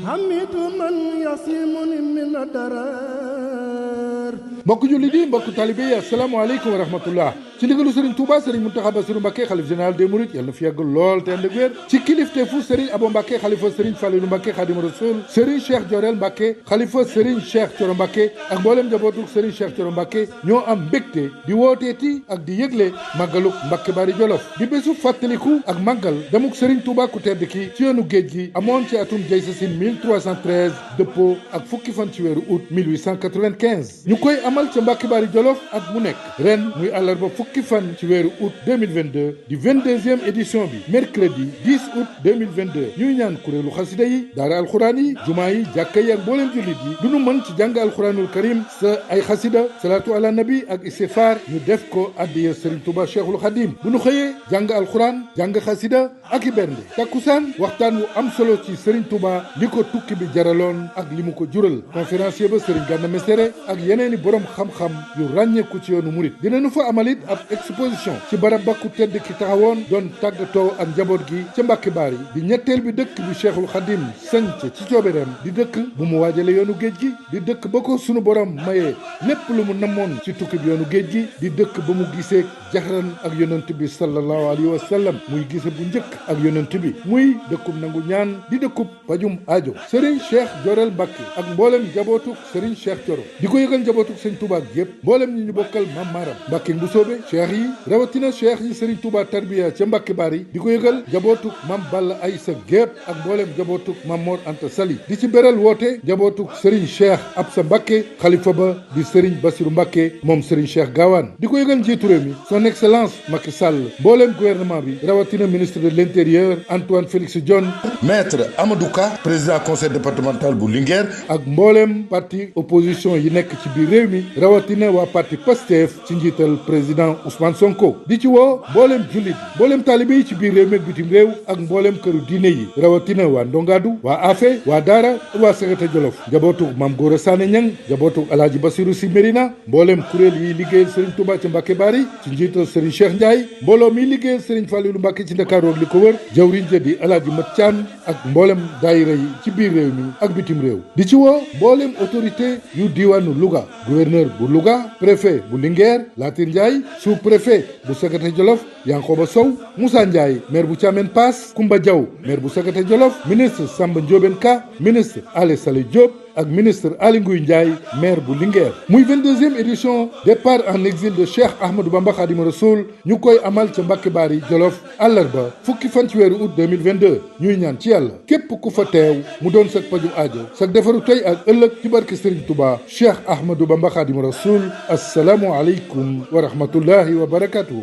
حميد من يصيمني من الدرر mbokk jullit yi mbokk talibe yi asalaamaaleykum wa rahmatullah ci ndigalu Serigne Touba Serigne Mountakha Bassirou Mbacké xalif général des Mourides yàlla na fi yàgg lool te ànd ak wér ci kilifteefu Serigne Abo Mbacké xalifa Serigne Fallilou Mbacké Khadimu Rasul Serigne Cheikh Diorel Mbacké xalifa Serigne Cheikh Thioro Mbacké ak mboolem njabootuk Serigne Cheikh Thioro Mbacké ñoo am mbégte di wooteeti ak di yëgle màggaluk Mbacké Bari Jolof di bésu fàttaliku ak màggal demuk Serigne Touba ku tedd ki ci yoonu géej gi amoon ci atum Jaysasin 1313 dëppoo ak fukki fan ci weeru août 1895 ñu koy amal ca Mbacké Bari Jolof ak mu nekk ren muy àllarba fukki fan ci weeru août 2022 di 22e édition bi mercredi 10 août 2022 ñuy ñaan kuréelu xasida yi daara alxuraan yi jumaa yi jàkka yi ak mbooleem jullit yi lu nu mën ci jàng alxuraanul karim sa ay xasida salaatu ala nabi ak istighfar ñu def ko addiya Serigne Touba Cheikhul Khadim bu nu xëyee jàng alxuraan jàng xasida ak i bernde takkusaan waxtaan wu am solo ci Serigne Touba li ko tukki bi jaraloon ak li mu ko jural conférencier ba Serigne Gana Messere ak yeneeni borom xam-xam yu ràññeeku ci yoonu murit dinañu fa amalit ab exposition ci barab bakku tedd ki taxawoon doon tàggatoo ak njaboot gi ca Mbacké Bari di ñetteel bi dëkk bi Cheikhul Khadim sanc ci coobereem di dëkk bu mu waajale yoonu géej gi di dëkk ba ko sunu borom mayee lépp lu mu namoon ci tukki bi yoonu géej gi di dëkk ba mu gisee jaxran ak yonent bi sallallahu alayhi wa sallam muy gise bu njëkk ak yonent bi muy dëkkub nangu ñaan di dëkkub pajum aajo Serigne Cheikh Diorel Mbacké ak mboolem njabootuk Serigne Cheikh Thioro di ko yëgal njabootuk Serigne Touba yépp mboolem ñi ñu bokkal Mam Maram Mbacké Mbusoobe cheikh yi rawatina cheikh yi Serigne Touba tarbiya ca Mbacké Bari di ko yëgal njabootuk Mam Balla Aysa gépp ak mboolem njabootuk Mam Mor Anta Sali di ci beral woote njabootuk Serigne Cheikh Absa Mbacké xalifa ba di Serigne Bassirou Mbacké moom Serigne Cheikh Gawane di ko yëgal njiitu réew mi son excellence Macky Sall mboolem gouvernement bi rawatina ministre de l'intérieur Antoine Félix Diome maître Amadou Ka président conseil départemental bu Linguère ak mboolem parti opposition yi nekk ci biir réew mi rawatina waa parti Pastef ci njiital président Ousmane Sonko di ci woo mboolem jullit mboolem taalibe yi ci biir réew mi ak bitim réew ak mboolem këru diine yi rawatina waa Ndongadu waa Afe waa Daara waa Sagata Jolof njabootuk Maam Gora Sané Niang njabootuk Alaaji Bassirou Sy Mérina mboolem kuréel yi liggéeyal Serigne Touba ci Mbacké Bari ci njiital Serigne Cheikh Ndiaye mbooloo mi liggéeyal Serigne Fallilou Mbacké ci Ndakaaru ak li ko wër jawriñ ja di Alaaji Mat Thiam ak mboolem daayira yi ci biir réew mi ak bitim réew di ci woo mboolem autorité yu diwaanu Louga gouverneur bu Louga préfet bu Linguère Latir Ndiaye sous-préfet bu Sagata Jolof Yankoba Sow Moussa Ndiaye maire bu Thiamène Pass Koumba Diaw maire bu Sagata Jolof ministre Samba Ndiobène Ka ministre Alé Salé Diop ak ministre Aly Ngouille Ndiaye maire bu Linguère muy 22e édition départ en exil de Cheikh Ahmadou Bamba Khadimu Rasoul ñu koy amal ca Mbacké Bari Jolof àllarba fukki fan ci weeru août 2022 ñuy ñaan ci yàlla képp ku fa teew mu doon sag paju aajo sag defaru tey ak ëllëg ci barke Serigne Touba Cheikh Ahmadou Bamba Khadimu Rasoul assalaamu aleykum wa rahmatullahi wa barakatuhu